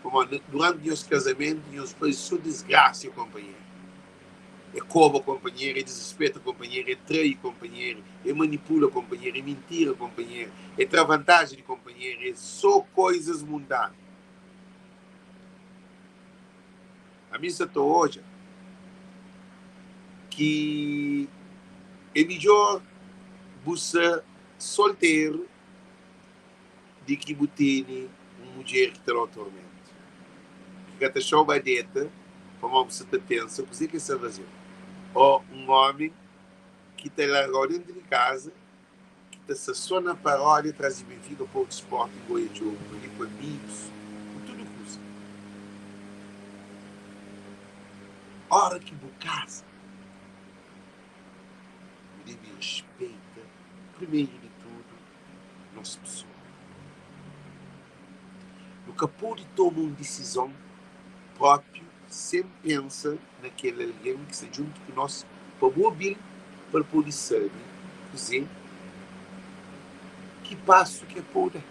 Pamodi duranti nhos kazamentu nhos faze sô disgrasa kunpanheru. É koba kunpanheru, é disrispeta kunpanheru, é trai kunpanheru, é manipula kunpanheru, é mintira kunpanheru, é tra vantaji di kunpanheru, é sô koizas mundanu. Ami N sa ta odja ki é midjór bu sa solteru di ki bu tene un mudjer ki ta da-u tormentu, ki ka ta xa-u ba deta pamodi bu sta ta pensa kuzê ki el sta faze-u, ô un ómi ki ta larga-u déntu di kaza, ki ta sta sô na paródia tras di Benfica, Porto, Sporting, Goia djogu pa li ku amigus, ku tudu kuza. Óra ki bu kaza, bu debe respeita primeru di tudu nos pesoa. Nu ka pode toma un disizon própi sen pensa na kel algen ki sta djuntu ku nos pa bu obi-l pa el pode sabe kuzê ki pasu ki el pode da.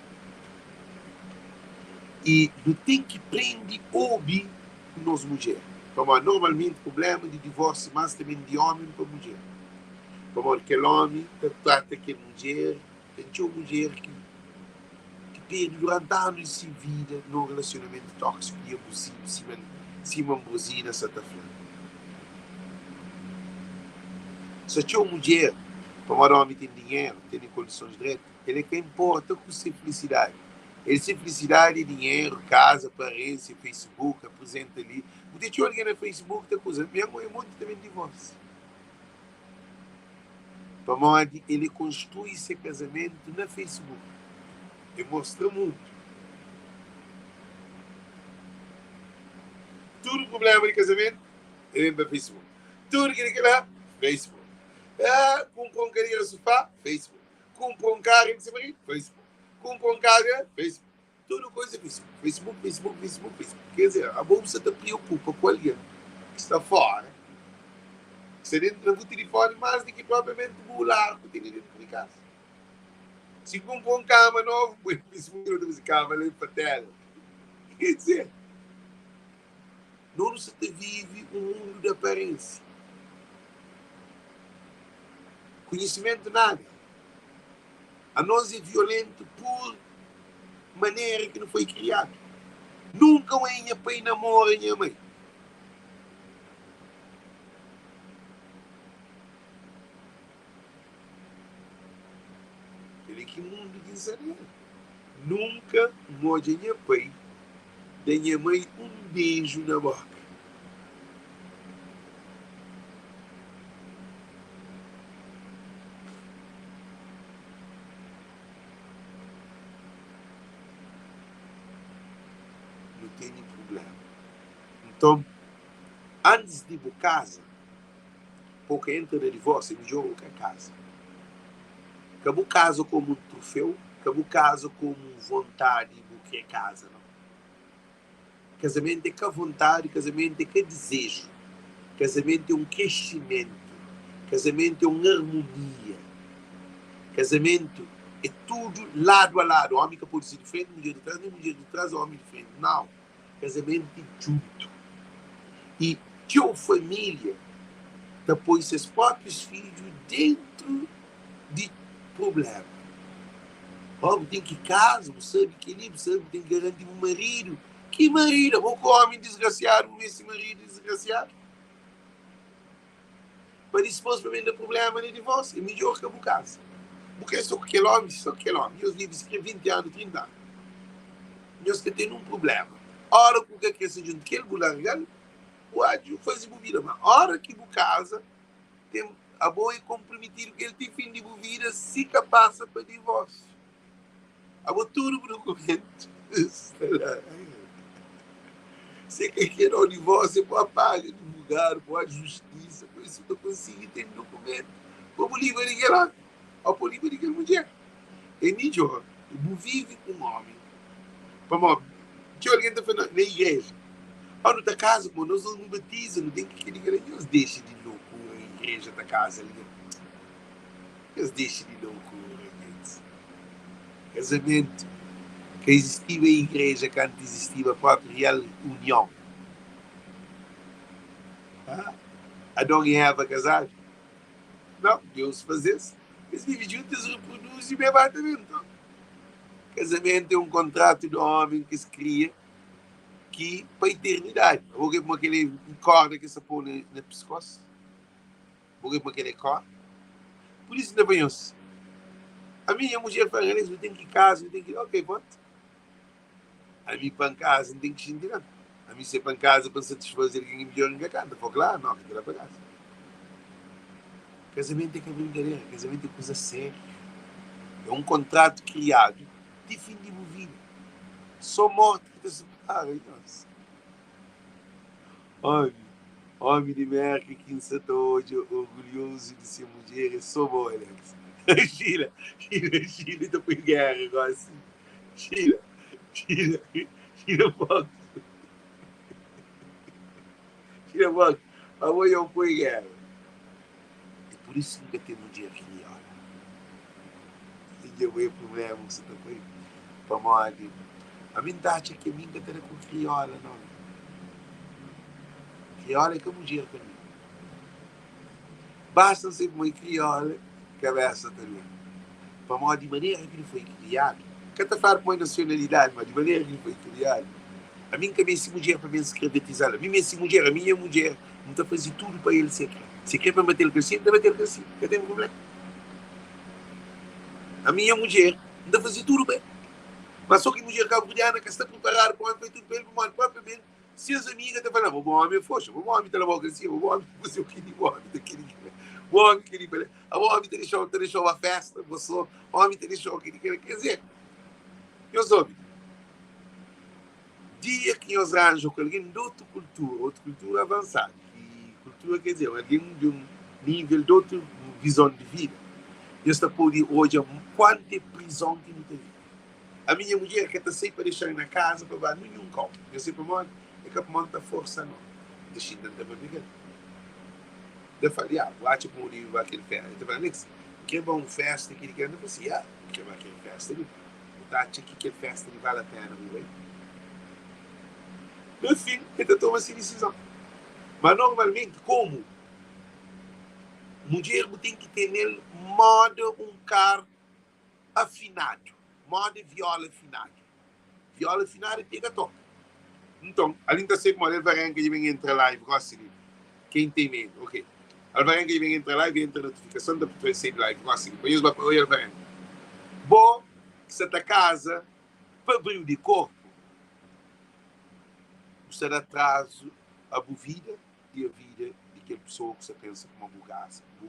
I nu ten ki prende obi ku nos mudjer pamodi normalmenti prubléma di divórsiu más ta ben di ómi pa mudjer. Pamodi kel ómi ta trata kel mudjer, ten txeu mudjer ki ki perde durante anu di se vida na un relasionamentu tóksiku i abuzivu, sima sima Ambrosina sa ta fla. Sa txeu mudjer, pamodi ómi ten dinheru, tene kondisons dretu, el é ka inporta ku se filisidadi. El se filisidadi é dinheru, kaza, aparensia, Facebook, aprizenta li. Bu ten txeu algen na Facebook ta kuza, mi é monti ta ben divórsia. Pamodi el konstrui se kazamentu na Facebook. E mostra mundu. Tudu prubléma di kazamentu e ben pa Facebook. Tudu kel kela, Facebook. Ah, kunpra un kadera sufá, Facebook. Kunpra un karu di se maridu, Facebook. Kunpra un karu, Facebook. Tudu kuza é Facebook, Facebook, Facebook, Facebook, Facebook. Quer dizer, abo bu sta ta preokupa ku algen ki sta fora, ki sta dentru na bu tilifoni más di ki propriamenti bu lar ku tene dentru di kasa. Si kunpra un kama novu, poi na Facebook, ta fasi kama la i pa tela. Quer dizer. No nu sa ta vive un mundu di aparênsia. Konhisimentu nada. Anos é violentu pur manera ki nu foi kriadu. Nunka oi nha pai namora nha mai. Kel-li ki mundu ki N sta na el. Nunka N odja nha pai da nha mai un beju na bóka. Nu tene prubléma. Nton, antis di bu kaza, pa bu ka entra na divórsiu, é midjór bu ka kaza. Ka bu kaza kómu un troféu, ka bu kaza kómu un vontadi bu krê kaza, nau. Kazamentu é ka vontadi, kazamentu é ka dizeju. Kazamentu é un kresimentu, kazamentu é un armonia. Kazamentu é tudu ladu a ladu. Ómi ka pode ser di frenti, mudjer di tras, nen mudjer di tras, ómi di frenti. Nau. Kazamentu é djuntu. I txeu família ta poi ses próprius fidju déntu di prubléma. Ó, bu ten ki kaza, bu sabe kel-li, bu sabe, bu ten ki garanti bu maridu. Ki maridu? Abo ku ómi disgrasiadu, bu meste maridu disgrasiadu? Pa dispôs pa ben da prubléma na divórsiu, é midjór ka bu kaza. Bu krê sô ku kel ómi? Sô kel ómi. Nhos vive si krê 20 anu, 30 anu, nhos ka ten un prubléma. Óra ku bu ka krê sta djuntu ku el, bu larga-l, bu adju faze bu vida. Má óra ki bu kaza, ten abo é konprometidu ku el ti fin di bu vida, si ka pasa pa divórsiu. Abo tudu bu dukumentu sta la. Si ka kre da-u divórsiu, bu paga advogadu, bu bai justisa, pa si bu ta konsigi ten dukumentu pa bu libra di kel ómi ô pa bu libra di kel mudjer. É midjór bu vive ku un ómi pamodi txeu algen ta fla na igreja, Ó, nu ta kaza pamodi nos nu batiza, nu ten ki kel-li, kel-la. Nhos dexa di lokura, igreja ta kaza algen. Nhos dexa di loucura, gentis. Casamento ka existiba igreja kantu existiba propi real union. Ah, Adon e Eva casadu? Não, Deus fazê-s. Es vive juntu, es reproduzi e bem ba ta ben. Então, casamento é um contrato de homem que se cria ki pa eternidade. Bo ke aquele corda que se pô na, na pescoço? Bu ka pa kel é kor. Pur isu N ta fla nhos, ami nha mudjer fla, Alex, bu ten ki kaza, bu ten ki. Ok, prontu. Ami pa N kaza, N ten ki xinti la. Ami se pa N kaza pa N satisfaze algen ki midjór N ka kanta. Fla, klaru, no, ki ta da pa kaza. Kazamentu é ka brinkadera, kazamentu é kuza sériu. É un kontratu kriadu ti fin di bu vida. Sô morti ki ta sipara nhos. Omi, omi di Merka ki N sa ta odja orgulhozu di se mudjer é so bo, Alex. Sheila, Sheila, Sheila ta poi gera gosi. Sheila, Sheila, Sheila Fox. Sheila Fox, abo dja bu poi gera. É pur isu ki N ka ten mudjer kriola. I dja bo é prubléma ki sa ta poi. Pamodi ami N ta atxa ki ami N ka ta da ku kriola nau. Kriola é ka mudjer pa mi. Basta N sabe ma é kriola, kabésa ta duê. Pamodi di manera ki nu foi kriadu, ka ta fladu pamodi nasionalidadi, ma di manera ki nu foi kriadu, ami N ka meste mudjer pa ben skravetizal. Ami meste mudjer, ami nha mudjer, N ta faze tudu pa el se kre. Se kre pa N bate-l ka si, N ta bate-l ka si, ka ten prubléma. Ami nha mudjer, N ta faze tudu pa el. Má sô ki mudjer kabuverdiana ka sta priparadu pa ómi faze tudu pa el, pamodi propriamenti ses amiga ta fla-l, Bo ómi é foxa, bo ómi ta laba-u kalsinha, bo ómi ta faze-u kel-li, bo ómi ta kel-li, kel-la, bo ómi kel-li, kel-la, bo ómi ta dexa-u, ta dexa-u ba fésta, bo sô ómi ta dexa-u kel-li, kel-la. Ker dizer, nhos obi, dia ki nhos ranja ku algen di otu kultura, otu kultura avansadu, ki kultura ker dizer, algen di un nível di otu vizon di vida, nhos ta pode odja kuantu é prizon ki nu ta vive. Ami nha mudjer ka ta sai pa dexa-m na kaza pa ba ninhun kau. Nhos sai pamodi? É ka pamodi N ta forsa no. N ta xinta N ta papia ku el. N ta fla-l, Ya, bu atxa pamodi bu ba kel festa? El ta fla, Alex, N kre ba un festa ki di kel. N ta fla si, Ya, N kre ba kel festa li. Bu ta atxa ki kel festa li bale pena bu bai? Na fin, el ta toma se disizon. Ma normalmenti, komu mudjer bu ten ki tene-l moda un kar afinadu, moda viola afinadu. Viola afinadu é pega toka. Nton, ali N ta sai pamodi Alvarenga dja ben entra live gosi li. Quem tem medo? Ok. Alvarenga dja ben entra live, entra notifikason, ta pui sai di live gosi li. Pa nhos ba pa oi Alvarenga. Bo ki sa ta kaza pa briu di korpu, bu sta da atrazu a bu vida i a vida di kel pesoa ku sta pensa kuma bu kaza, bu,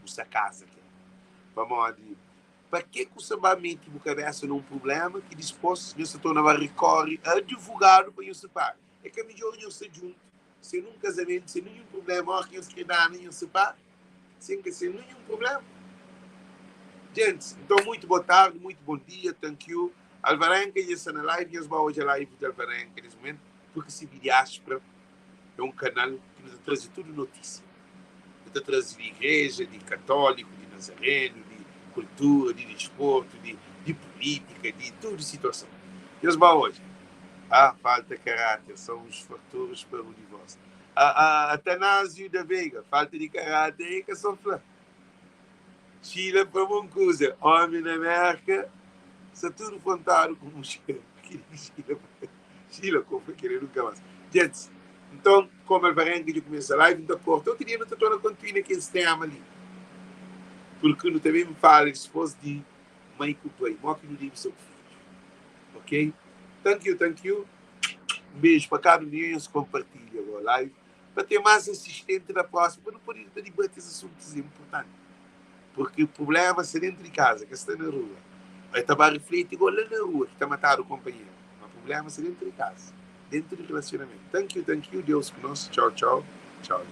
bu sta kaza kel. Pamodi Pa ke ku sa ba meti bu kabesa na un prublema ki dispos nhos ta torna ba rikori a advogadu pa nhos separa? É ka midjor nhos sta djuntu sen nun kazamentu, sen ninhun prublema, ora ki nhos kre dana nhos separa sen ka sen ninhun prublema? Gentis, nton muitu bo tardi, muitu bon dia, thank you. Alvarenga dja sta na live, nhos ba odja live di Alvarenga nes mumentu, purki si Diaspora é un kanal ki nu ta traze tudu notisia. Nu ta traze di igreja, di katóliku, di nazarenu, di kultura, di disportu, di di pulítika, di tudu situason. Nhos ba odja. Ah, falta karáter são os fatores para o divórcio. Ah, ah, Atanásio da Veiga, falta di karáter é ka só fla. Sheila fla un kuza, Ómi na Mérka sta tudu frontadu ku mudjer. Sheila ko fla kel-li nunka más. Djentis, nton, komu Alvarenga dja kumesa live, N ta korta. Otu dia nu ta torna kontinua na kes téma li, purki nu ta ben fala dispôs di mai ku pai, mó ki nu debe sta ku fidju. Ok? Thank you, thank you. Un beju pa kada un di nhos. Konpartilha bo live pa ten más asistenti na próxima, pa nu pode ta dibati es asuntus inportanti. Purki prubléma sta déntu di kaza, ka sta na rua. El ta ba rifleti igual la na rua ki ta matadu kunpanheru. Ma prubléma sta déntu di kaza, déntu di relasionamentu. Thank you, thank you, Deus ku nos. Txau, txau, txau.